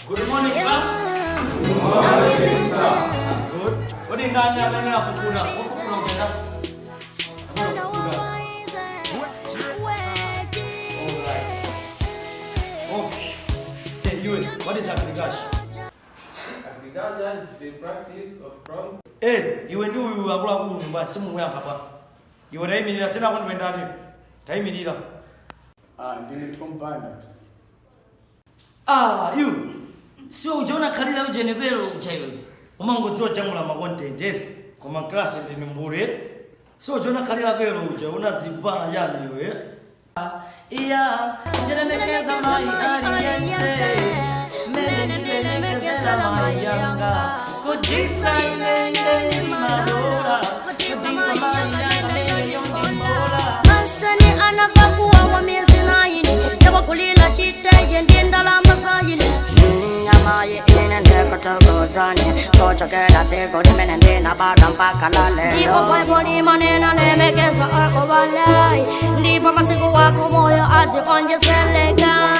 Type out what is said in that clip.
Good morning, class. Good morning, sir. Good. Kodi ndani amene afufuna? Ofufuna utenda? Afufuna. Alright. Okay. Hey, you, what is agriculture? Agriculture is the practice of crop Eh, iwe ndi uyu akuluakulu nyumba simukuyankha pa. Iwe tayimirira tsena ako ndiwe ndani? Tayimirira. Ah, ndine Tom Banda. Ah, you. Siwe ujaona khalira ujenepero uja iwe. Umangodziwa jamula ma content eh. Koma class ndine mbule. Siwe ujaona khalira pero uja unazibana chani iwe. Iya, ndilemekeza mai aliyense. Mene ndilemekeza mai yanga. Kudisa inende ndimadora. Kudisa mai yanga mene yondimola. Mastani anavakuwa wa miezi 9 ndawakulila chiteje ndi ndalama zayine. Nyamayi ine ndikuthokozani kuchokera tsiku limene ndinabadwa mpaka la Ndipo lero. Baibulo limanena lemekeza akubalai ndipo masiku wako moyo adzionjezeleka.